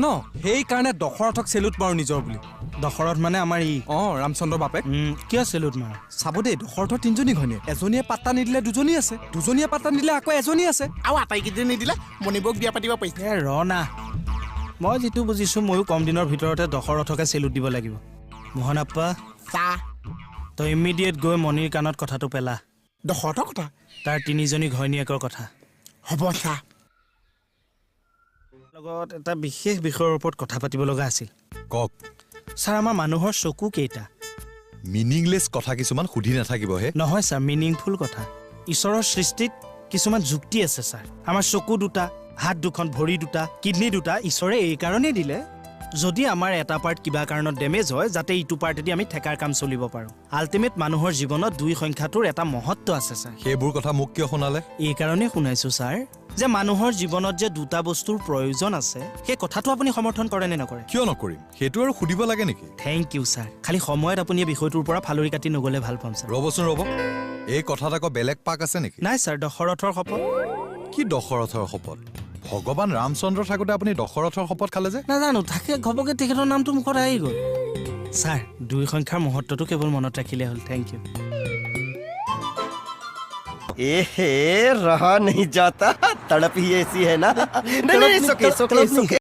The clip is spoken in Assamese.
ন, সেইকাৰণে দশৰথক চেলুট মাৰো নিজৰ বুলি। দশৰথ মানে আমাৰ ই? অঁ, ৰামচন্দ্ৰৰ বাপেক। কিয় চেলুট মাৰ? চাব দেই, দশৰথৰ তিনিজনী ঘৈণীয়েক। এজনীয়ে পাত্তা নিদিলে দুজনী আছে, দুজনীয়ে পাত্তা নিদিলে আকৌ এজনী আছে। আৰু আটাইকেইজনী নিদিলে মণিবৌক বিয়া পাতিব পাৰিছে। এ ৰ না, মই যিটো বুজিছোঁ, ময়ো কম দিনৰ ভিতৰতে দশৰথকে চেলুট দিব লাগিব। মোহনাপ্পা। চাহ। তই ইমিডিয়েট গৈ মণিৰ কাণত কথাটো পেলা। দশৰথৰ কথা? তাৰ তিনিজনী ঘৈণীয়েকৰ কথা। হ'ব চাহ। লগত এটা বিশেষ বিষয়ৰ ওপৰত কথা পাতিব লগা আছিল। কওক। ছাৰ, আমাৰ মানুহৰ চকু কেইটা? মিনিংলেছ কথা কিছুমান সুধি নাথাকিব হে। নহয় ছাৰ, মিনিংফুল কথা। ঈশ্বৰৰ সৃষ্টিত কিছুমান যুক্তি আছে ছাৰ। আমাৰ চকু দুটা, হাত দুখন, ভৰি দুটা, কিডনী দুটা ঈশ্বৰে এইকাৰণেই দিলে, যদি আমাৰ এটা পাৰ্ট কিবা কাৰণত ডেমেজ হয়, যাতে ইটো পাৰ্টেদি আমি ঠেকাৰ কাম চলিব পাৰোঁ। আল্টিমেট মানুহৰ জীৱনত দুই সংখ্যাটোৰ এটা মহত্ব আছে ছাৰ। সেইবোৰ কথা মোক কিয় শুনালে? এইকাৰণেই শুনাইছোঁ ছাৰ যে মানুহৰ জীৱনত যে দুটা বস্তুৰ প্ৰয়োজন আছে, সেই কথাটো আপুনি সমৰ্থন কৰে নে নকৰে? কিয় নকৰিম? সেইটো আৰু সুধিব লাগে নেকি? Thank you sir. খালি সময়ত আপুনি এই বিষয়টোৰ পৰা ফালৰি কাটি নগ'লে ভাল পাম ছাৰ। ৰ'বচোন, ৰ'ব। এই কথাত আকৌ বেলেগ পাক আছে নেকি? নাই ছাৰ, দশৰথৰ শপত। কি দশৰথৰ শপত? ভগৱান ৰামচন্দ্ৰ থাকোঁতে আপুনি দশৰথৰ শপত খালে যে? নাজানো, থাকে ঘপকে তেখেতৰ নামটো মুখত আহি গ'ল ছাৰ। দুই সংখ্যাৰ মহত্বটো কেৱল মনত ৰাখিলে হ'ল। Thank you. ए हे, रहा नहीं जाता, तड़प ही ऐसी है ना। नहीं नहीं, it's okay, it's okay, it's okay.